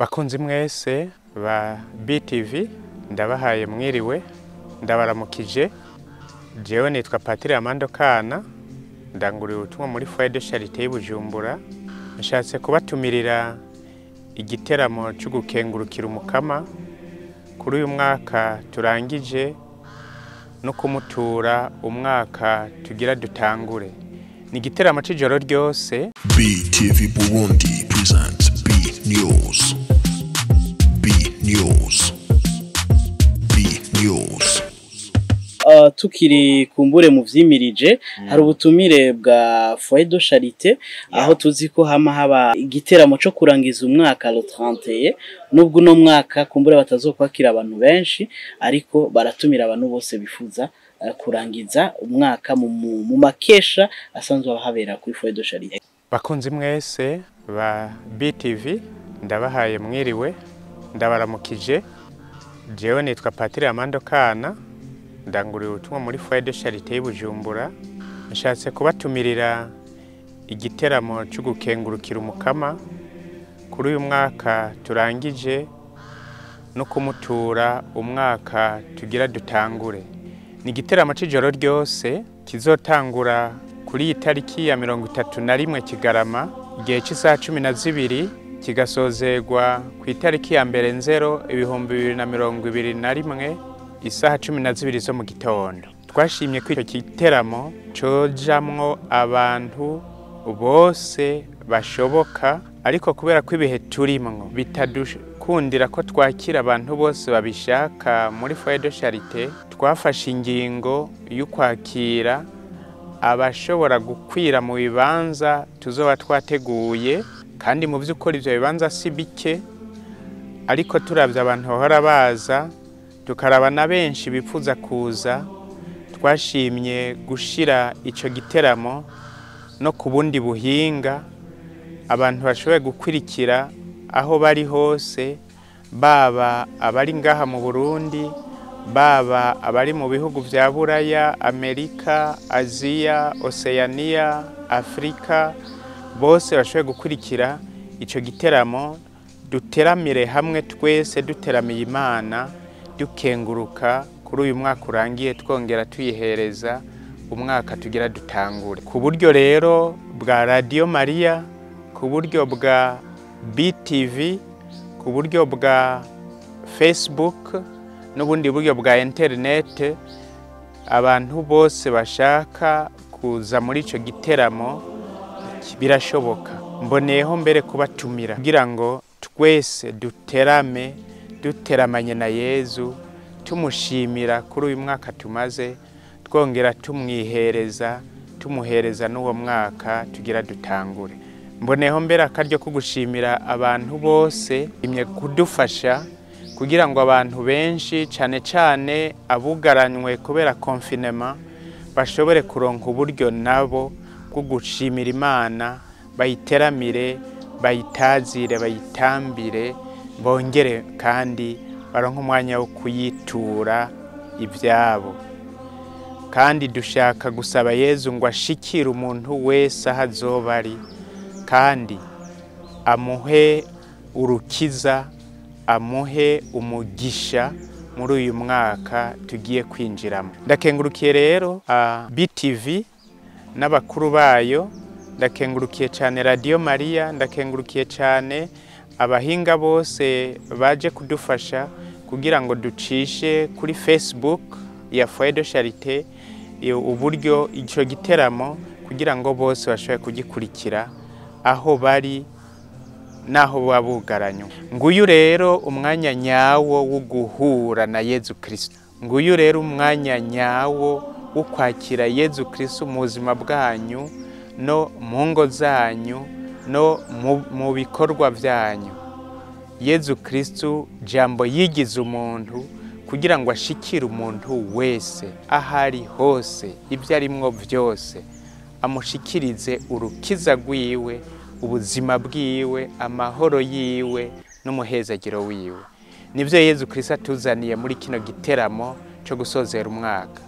Bakunzi mwese ba BTV, ndabahaye mwiriwe, ndabaramukije. Jewe nitwa Patiri Amando Kana, ndanguriye ubutumwa muri Foyer de Charité y'Ibujumbura. Nshatse kubatumirira igiteramo cyo gukengurukira Umukama kuri uyu mwaka turangije no kumutura umwaka tugira dutangure. Ni igiteramo c'ijoro ryose. BTV Burundi presents B News. B News. B News. Tukiri kumbure mu vyimirije, hari ubutumire bwa Foyer de Charité, aho tuzi ko hama haba igiteramo co kurangiza umwaka le 31. Nubwo uno mwaka kumbure batazokwakira abantu benshi, ariko baratumira abantu bose bifuza kurangiza umwaka mu makesha asanzwe ahabera kuri Foyer de Charité. Bakunzi mwese ba BTV, ndabahaye mwiriwe, ndabaramukije. Jewe nitwa Patiri Amando Kana, ndanguriye ubutumwa muri Foyer de Charité y'Ibujumbura. Nshatse kubatumirira igiteramo cyo gukengurukira Umukama kuri uyu mwaka turangije no kumutura umwaka tugira dutangure. Ni igiteramo c'ijoro ryose kizotangura kuri iyi tariki ya 31 Kigarama igihe cy'isaha 12, kigasozerwa ku itariki ya 1 Nzero 2021 isaha 12 zo mu gitondo. Twashimye ko icyo giteramo cojamwo abantu bose bashoboka, ariko kubera ko ibihe turimwo bitadukundira ko twakira abantu bose babishaka muri Foyer de Charité, twafashe ingingo y'ukwakira abashobora gukwira mu bibanza tuzoba twateguye. Kandi mu by'ukuri ivyo bibanza si bike, ariko turavye abantu bahora baza, tukaraba na benshi bipfuza kuza, twashimye gushira ico giteramo no ku bundi buhinga abantu bashoboye gukwirikira aho bari hose, baba abari ngaha mu Burundi, baba abari mu bihugu vya Buraya, Amerika, Aziya, Oceania, Afrika, bose bashoboye gukurikira ico giteramo. Duteramire hamwe twese, duteramiye Imana, dukenguruka kuri uyu mwaka urangiye, twongera tuyihereza umwaka tugira dutangure. Ku buryo rero bwa Radio Maria, ku buryo bwa BTV, ku buryo bwa Facebook n'ubundi buryo bwa internet, abantu bose bashaka kuza muri ico giteramo birashoboka. Mboneyeho mbere kubatumira kugira ngo twese duterame, duteramanye na Yezu, tumushimira kuri uyu mwaka tumaze, twongera tumwihereza, tumuhereza n'uwo mwaka tugira dutangure. Mboneyeho mbere akaryo ko gushimira abantu bose imye kudufasha kugira ngo abantu benshi, cane cane abugaranywe kubera confinement, bashobore kuronka uburyo nabo bwo gushimira Imana, bayiteramire, bayitazire, bayitambire, bongere kandi baronke umwanya wo kuyitura ivyabo. Kandi dushaka gusaba Yezu ngo ashikire umuntu wese aho azoba ari, kandi amuhe urukiza, amuhe umugisha muri uyu mwaka tugiye kwinjiramo. Ndakengurukiye rero BTV n'abakuru bayo, ndakengurukiye cyane Radio Maria, ndakengurukiye cyane abahinga bose baje kudufasha kugira ngo ducishe kuri Facebook ya Foyer de Charité uburyo ico giteramo, kugira ngo bose bashobore kugikurikira aho bari naho babugaranywe. Nguyu rero umwanya nyawo wo guhura na Yezu Kristo. Nguyu rero umwanya nyawo wo kwakira Yezu Kristo mu buzima bwanyu no mu ngo zanyu no mu bikorwa byanyu. Yezu Kristo jambo yigize umuntu kugira ngo ashikire umuntu wese ahari hose, ibyo arimwo byose, amushikirize urukiza rwiwe, ubuzima bwiwe, amahoro yiwe n'umuhezagiro wiwe. Nivyo Yezu Kristo atuzaniye muri kino giteramo cyo gusozera umwaka.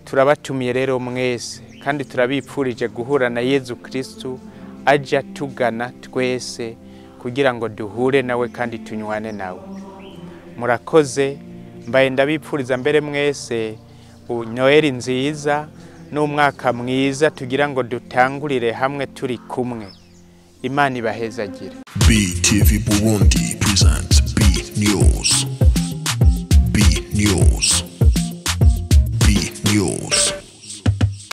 Turabatumiye rero mwese, kandi turabipfurije guhura na Yezu Kristo aja tugana twese Kugira ngo duhure nawe kandi tunywane nawe. Murakoze, mbaye ndabipfuriza mbere mwese Noheli nziza n'umwaka mwiza, tugira ngo dutangurire hamwe turi kumwe. Imana ibahezagire. BTV Burundi presents B News.